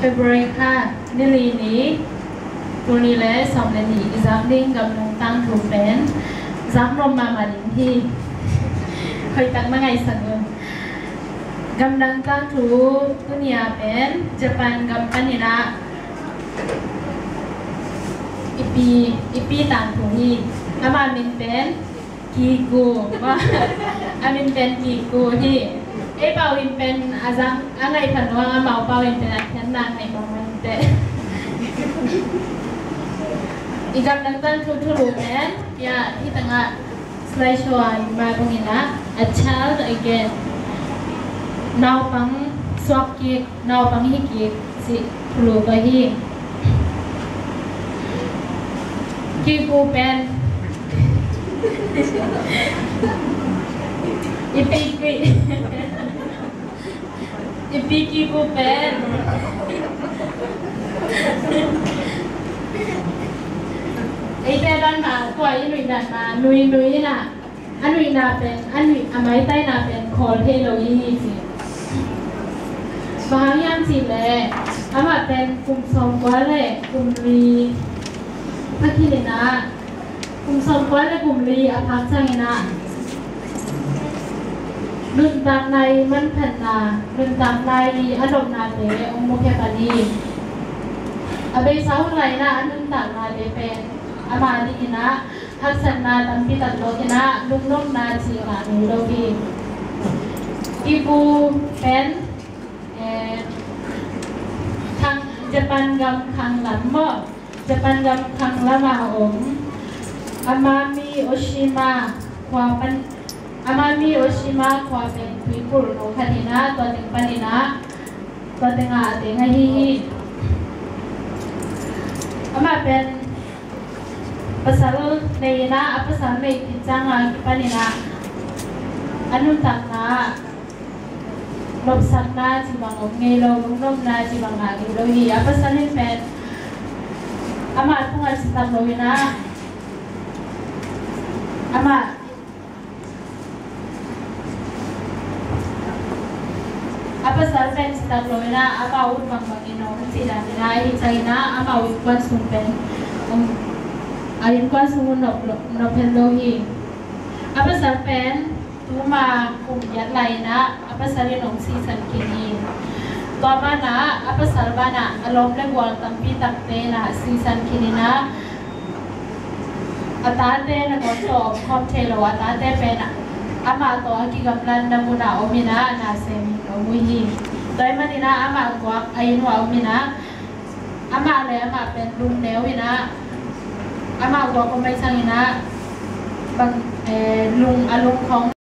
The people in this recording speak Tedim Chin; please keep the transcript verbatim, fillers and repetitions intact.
February kha ni li ni, tul nih le sawm le nih i zak ding gamdang tangthu pen zak nuam mahmah ding hi. Hoihtak na ngaihsak un. Gamdang tangthu tuni a pen Japan gam panin ah i pi, i pi tangthu hi. Ama min pen Kiku. A min pen Kiku hi. Ei pau in pen a zang a ngaih pha nuam, amau pau in pen a khiatna ngaih mahmah inteh. I gamdang tangthu thulu pen, ya, hi tangah slide show a i mai bangin ah, A Child Again. Naupang suak kik, naupang hi kik cih thulu ka hi. Kiku pen i pi Ki-, i pi Kiku pen, eite dan ma, tua i nuih dan ma, nui nui na. A nuihna pen, a nuih, a maitaina pen khawl thei lo i hi ci. Bang hang hiam cih leh amah pen kum sawmkua le kum li a khin in ah, kum sawmkua le kum li a phak ciangin ah nuntakna i manphatna, nuntakna i a nopnate hong mukhia pan hi. A beisa hun lai in ah a nuntaknate pen ama dingin ah haksatna tampi tak lo in ah, lungnopna cih ngah ngei lo hi. Kiku pen, eh, khang, Japan gam khang lam maw, Japan gam khang lam a om Amami Oshima khua pan, Amami Oshima khua pen tuikulh no khat in ah, tua teng panin ah, tua tengah a teng ahi hi. Amah pen pasal nei in ah, a pasal neih khit ciang a kipan in ah a nuntakna ah nopsakna cih bang om ngei lo, lungnopna cih bang ngah ngei lo hi. A pasal in pen amah tungah citak lo in ah, amah, a pasal pen citak lo in ah, amah ut bangbang in om cih dan in ah, ahi ciangin ah amah ut kuan sung pen, um, a innkuan sung un nop lo, nop het lo hi. A pasal pen tuma kum giat lai in ah a pasal in hong sisan khin hi. Tua banah a pasal banah a lawm le gual tampi takte in ah sisan khin in ah, a tate nangawn tawh om khawm thei lo, a tate pen amah tawh a kigamlatna munah om in ah, na semin om uh hi. Tua ahih manin ah amah guak a inn uah om in ah, amah le amah pen lungneu in ah, amah guak om ahih ciangin ah bang, eh, lung, a lung khawng